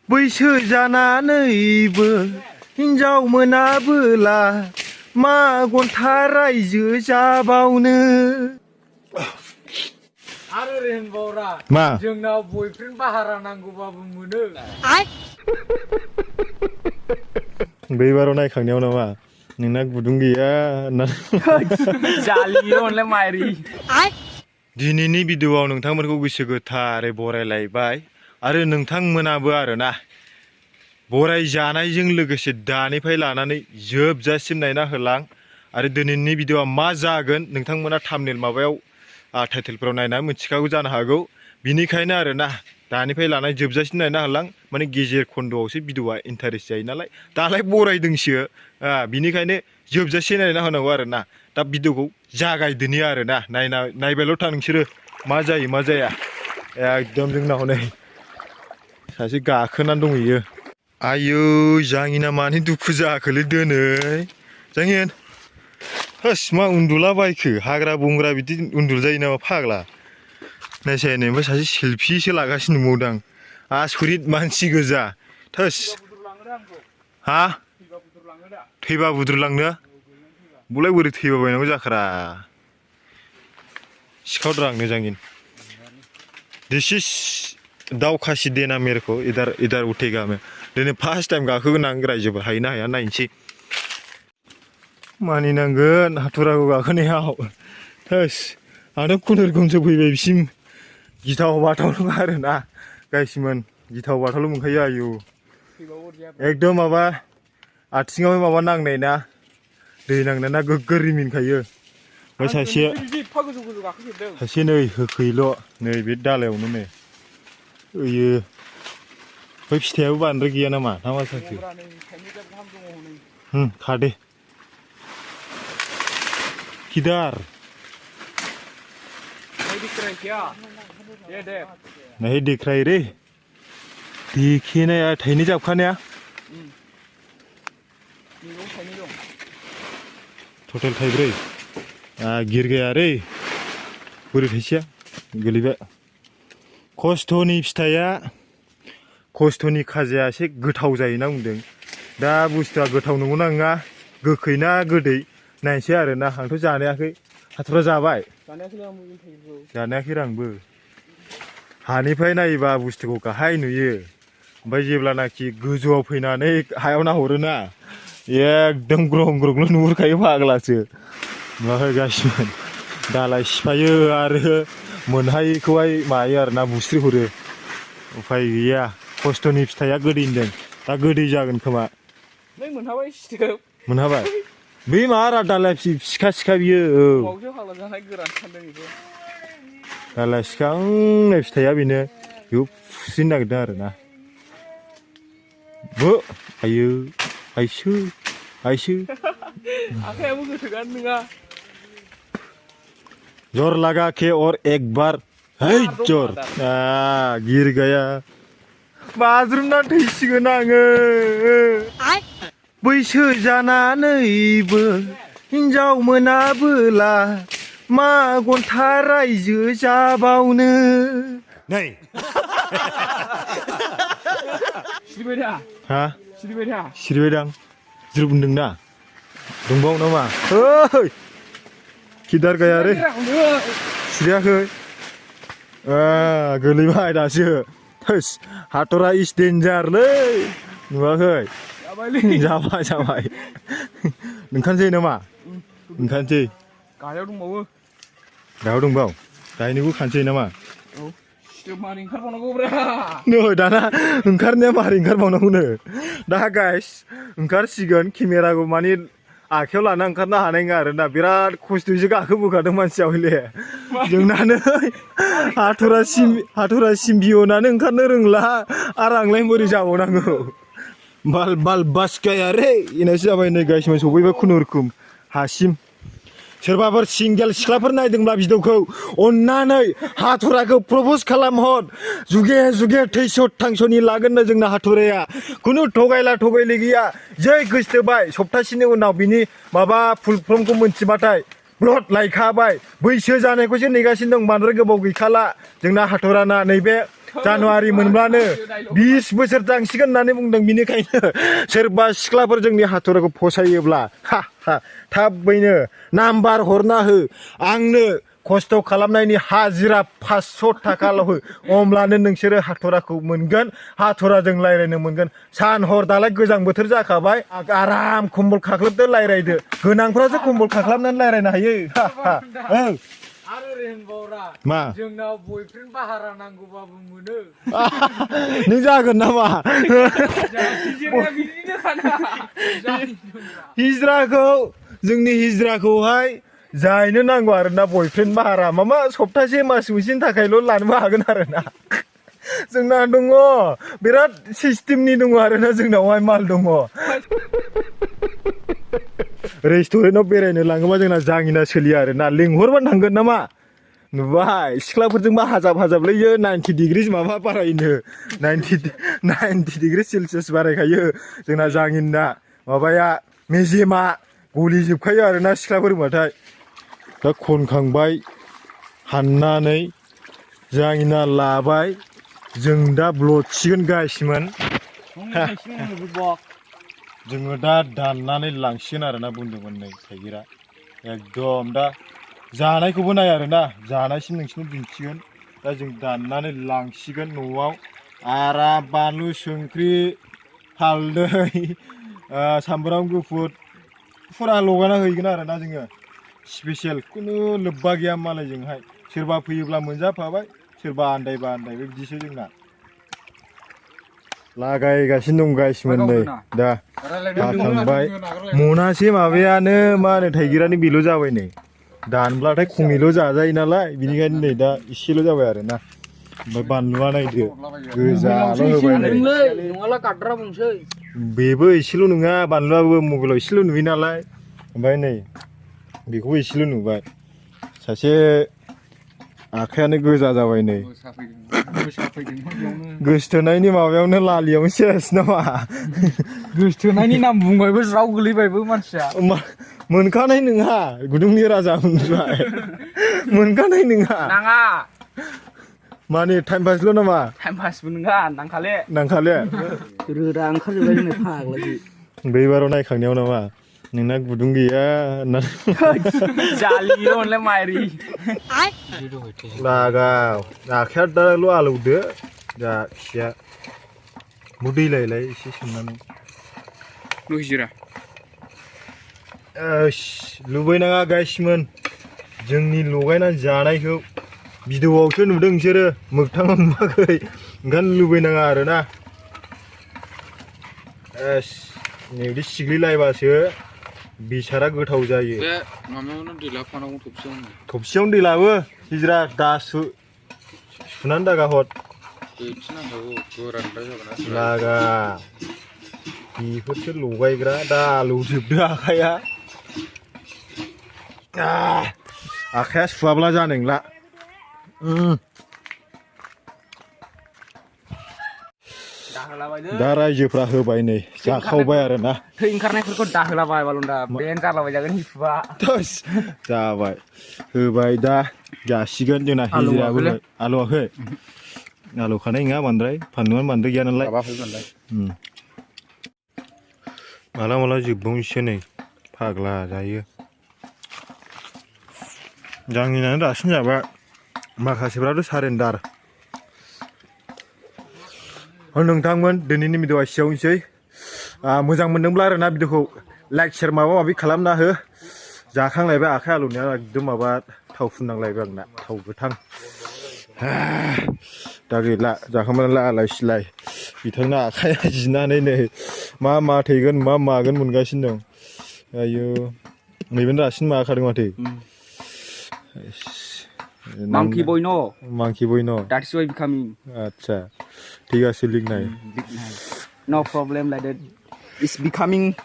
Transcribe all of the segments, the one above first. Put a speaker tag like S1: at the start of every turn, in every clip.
S1: बैसो जानानैबो हिनजाव मोनाबोला मा घन्टा रायजो जाबावनो।
S2: आरो होनबावरा
S1: मा
S2: जोंनाव बयफ्रेन्ड भारा नांगौबाबो मोनो।
S1: बै बाराव नायखांनायाव नामा नोंना गुदुं गैया ना
S2: जालियो अनलाय माइरि।
S1: दिनैनि भिडिअआव नोंथांमोनखौ गोसो गोथारै बरायलायबाय आरो नोंथांमोनाबो आरोना बराय जानायजों लोगोसे दानिफ्राय लानानै जोबजासिम नायना होलां आरो दिनैनि भिडिअआ मा जागोन नोंथांमोना थाम्बनेल माबायाव टाइटेलफोराव नायना मिथिखागौ जानो हागौ। बिनिखायनो आरोना दानिफ्राय लानानै जोबजासिम नायना होलां माने गेजेर खन्द'आवसो भिडिअआ इन्टारेस्ट जायो नालाय दालाय बरायदोंसो बिनिखायनो जोबजासे नायना होनांगौ आरोना। दा भिडिअखौ जागायदोनि आरोना नायबायल' था नोंसोरो मा जायो मा जाया। एकदम जोंना हनै सासे गाखोनानै दंहैयो। आयौ जाङिना मानि दुखु जाखोलै दिनै जाङिन होस मा उन्दुलाबायखो हाग्रा बंग्रा बिदि उन्दुजायो नामा फाग्ला। नायसाय नै ओमफ्राय सासे सेलफिसो लागासिनो दंबावदां आसरित मानसि गोजा थोस। हा थैबा बुद्रुलांनो बलाय बोरै थैबा बायनांगौ जाखोरा सिखावद्रा आंनो जाङिन। दिस इज दाउ खासि देना मेरेखौ इधर उठेगा मैं दिनै फार्स्ट टाइम गाखोगोन आं रायजोफोर हायो ना हाया नायनोसै। मानिनांगोन हाथुराखौ गाखोनायाव थोस आंथ' खुनुरुखुमसो फैबाय बिसिम गिथाव बाथाव नङा आरोना गाइसमोन गिथाव बाथावल' मोनखायो आयु एकदम माबा आथिङाव माबा नांनाय ना दै नांनाय ना गोग्गो रिमिनखायो। ओमफ्राय सासे नै होखैल' नै बे दालायावनो नै ओयो बै फिथाइयाबो बांद्राय गैया नामा ना मा जाखो खादे किदार नहीं दिख रहा है रे देखे ना यार थाइनै जाबखानाया टटेल थाइब्रै गिर गया रे बोरै थाइसेया गोलैबाय। खस्थ'नि फिथाइया खस्थ'नि खाजाया एसे गोथाव जायोना बुंदों। दा बुस्थुआ गोथाव नंगौना नङा गोखै ना गोदै नायनोसै आरोना आंथ' जानायाखै हाथुरा जाबाय जानायाखै आंबो। हानिफ्राय नायोबा बुस्थुखौ गाहाय नुयो ओमफ्राय जेब्लानाखि गोजौआव फैनानै हायाव नाहरोना एकदम ग्रं ग्रंल' नुहुरखायो फाग्लासो मा होगासिनो दालाय सिफायो आरो मोनहायैखौहाय मायो आरोना बुस्रि हरो उफाय गैया। खस्थ'नि फिथाइया गोदै होनदों दा गोदै जागोन खोमा। मोनहाबाय बे मा दालाय सिखा सिखा बियो दालाय सिखा होननाय फिथाइया बेनो बेखौ फुसिनो नागिरदों आरोना। आयो आइसो आइसो
S2: आखायाबो गोथौगानो नङा।
S1: जोर लगा के और एक बार है जोर गिर गया बाज्रुमना थैसिगोन आङो। बैसो जानानैबो हिनजाव मोनाबोला मा घन्टा रायजो जाबावनो। नै हा सिरिबायदां ज्रोब होनदोंना दंबावो नामा ओइ किदार गया रे सिरियाखै गोलैबाय दासो थोस हाथरा इस डेन्जारलै नुवाखै जाबाय जाबाय ओंखारसै नामा ओंखारसै
S2: गाहायाव दंबावो
S1: गाहायाव दंबाव गायनोबो खानसै नामा
S2: मारै ओंखारबावनांगौब्रा
S1: नै दाना ओंखारनाया मारै ओंखारबावनांगौनो दा गाइस ओंखारसिगोन केमेराखौ माने आखायाव लाना ओंखारनो हानाय नङा आरोना बिराद खस्थ'यैसो गाखोबोखादों मानसिया हयले जोंना नै हाथुरासिम बिहनानै ओंखारनो रोंला आरो आंलाय बोरै जाबावनांगौ बाल बाल बास गाया रे इनायसो जाबाय नै गाइसमोन सफैबाय खुनुरुखुम हासिम। सोरबाफोर सिंगेल सिख्लाफोर नायदोंब्ला भिडिअखौ अन्नानै हाथुराखौ प्रपज खालामहर जुगे जुगे थैस' थांस'नि लागोननो जोंना हाथुराया खुनु थगायला थगायलि गैया जै गोसथोबाय सप्तासेनि उनाव बिनि माबा फुल फर्मखौ मोनथिबाथाय ब्लड लायखाबाय बैसो जानायखौसो नेगासिनो दं बांद्राय गोबाव गैखाला जोंना हाथुराना नैबे जानुवारि मोनब्लानो 20 बोसोर जांसिगोन होननानै बुंदों बिनिखायनो सोरबा सिख्लाफोर जोंनि हाथुराखौ फसायोब्ला थाबैनो नाम्बार हरना हो आंनो खस्थ' खालामनायनि हाजिरा 500 थाखाल' हो अब्लानो नोंसोरो हाथुराखौ मोनगोन हाथुराजों रायज्लायनो मोनगोन सान हर दालाय गोजां बोथोर जाखाबाय आराम कम्बल खाख्लोबदो रायज्लायदो गोनांफ्रासो कम्बल खाख्लाबनानै रायज्लायनो हायो
S2: आरो रेनबावरा
S1: मा
S2: जोंनाव बयफ्रेन्ड भारा नांगौबाबो मोनो
S1: नों जागोन नामा
S2: बिदिनो खाना
S1: हिजराखौ जोंनि हिजराखौहाय जायनो नांगौ आरोना बयफ्रेन्ड भारा मामा सप्तासे मास मोनसेनि थाखायल' लानोबो हागोन आरोना जोंना दङ बिराद सिस्टेमनि दङ आरोना जोंनावहाय माल दङ रेस्टुरेन्टआव बेरायनो लाङोबा जोंना जाङिना सोलियो आरोना लिंहरबानो थांगोन नामा नुबाय सिख्लाफोरजोंबा हाजाबलैयो 90 डिग्रि माबा बारायनो 90 डिग्रि सेलसियास बारायखायो जोंना जाङिना माबाया मेजेमा गलिजोबखायो आरोना सिख्लाफोर होनबाथाय दा खनखांबाय हाननानै जाङिना लाबाय जों दा ब्लडसिगोन गाइसमोन जोङो दा दाननानै लांसिगोन आरोना बुंदोंमोन नै थाइगिरा एकदम दा जानायखौबो नाय आरोना जानायसिम नोंसिनो दिन्थिगोन दा जों दाननानै लांसिगोन न'आव आराम बानलु संख्रि हालदै सामब्राम गुफुर फुरा लगायना हैगोन आरोना जोङो स्पेसियेल खुनु लोब्बा गैया मालायजोंहाय सोरबा फैयोब्ला मोनजाफाबाय सोरबा आन्दायबा आन्दायबाय बिदिसो जोंना लागायगासिनो दं गाइसमोन नै दा हाखांबाय मनासे माबायानो मा होनो थाइगिरानि बेल' जाबाय नै दानब्लाथाय खमैल' जाजायो नालाय बिनिखायनो नै दा इसेल' जाबाय आरोना ओमफ्राय बानलुआ नायदो गोजाल' होबाय नै बेबो इसेल' नङा बानलुआबो मबाइलाव इसेल' नुयो नालाय ओमफ्राय नै बेखौबो इसेल' नुबाय सासे आखायानो गोजा जाबाय नै गोसथोनायनि माबायावनो लालियावनो सेस नामा
S2: गोसथोनायनि नाम बुंबायबो ज्राव गोलैबायबो मानसिया
S1: मोनखानाय नङा गुदुंनि राजा मोनबाय मोनखानाय नङा
S2: नाङा
S1: माने टाइम पासल' नामा
S2: टाइम पासबो नङा
S1: नांखाले
S2: रोदा ओंखारजोबबाय जोंनो फाग्लासो
S1: बैबाराव नायखांनायाव नामा नोंना गुदुं गैया
S2: जालियो अनलाय माइरि
S1: लागाव आखाया दाल' आलौदो दा खिया दै लायलाय एसे सोमनानै
S2: लुहिजिरा
S1: लुबैनाङा गाइसमोन जोंनि लगायनानै जानायखौ भिडिअआवसो नुदों नोंसोरो मोगथाङाव नुवाखै ओंखायनो लुबैनाङा आरोना नैबिदि सिग्लिलायबासो बिसारा गोथाव जायो
S2: बे माबायावनो दै लाफानांगौ
S1: थबसियावनो दै लाबो हिजरा दा सुनानै दागा हर लागा बेफोरसो लगायग्रा दा आलौजोबदो आखाया सुवाब्ला जानाय नंला दा रायजोफ्रा होबाय नै जाखावबाय आरोना
S2: थै ओंखारनायफोरखौ दाहोलाबाय बालुंदा बेन जालाबाय जागोन हिफुआ
S1: जाबाय होबाय दा जासिगोन जोंना हिजराबो आलौआखै आलौखानाय नङा बांद्राय फानलुआनो बांद्राय गैया नालाय माला जोबबावनोसै नै फाग्ला जायो जाङिनानो दासिम जाबाय माखासेफ्राथ' सारेन्डार नोंथांमोन दिनैनि भिडिअआ एसेयावनोसै मोजां मोनदोंब्ला आरोना भिडिअखौ लाइक शेयार माबा माबि खालामना हो जाखांलायबाय आखाइ आलौनाया एकदम माबा थाव फुननांलायबाय आंना थाव गोथां दा गैला जाखांबाय आलाय सिलाय बिथांना आखाइया जिनानै नै मा थैगोन मा मागोन मोनगासिनो दं आयु नैबेनो रासिन माखादों माथो
S2: Monkey boy no.
S1: Monkey boy no.
S2: That's why becoming.
S1: Acha. Tiga siling nai.
S2: No problem like that. It's becoming.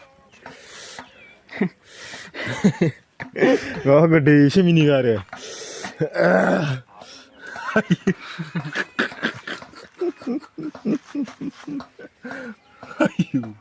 S1: Wah gede sih mini gare. Ayu.